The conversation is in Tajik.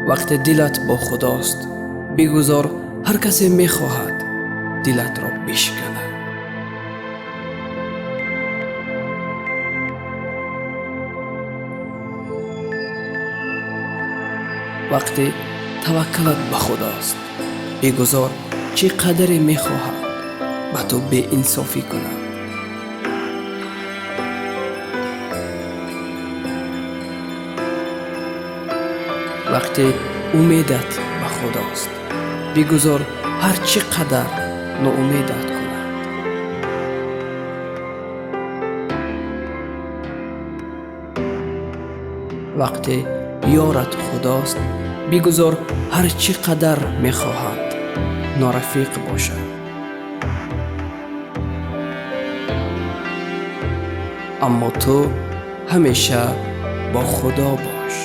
Вақте дилат бо Худост, бигузор ҳар касе мехоҳад дилатро бишканад. Вақте таваккалат ба Худост, бигузор чӣ қадаре мехоҳад ба ту беинсофӣ кунад. Вақте умедат ба Худост, бигузор ҳар чӣ қадар ноумедат кунад. Вақте ёрат Худост, бигузор ҳар чӣ қадар мехоҳад норафиқ бошад. Аммо ту ҳамеша бо Худо бош.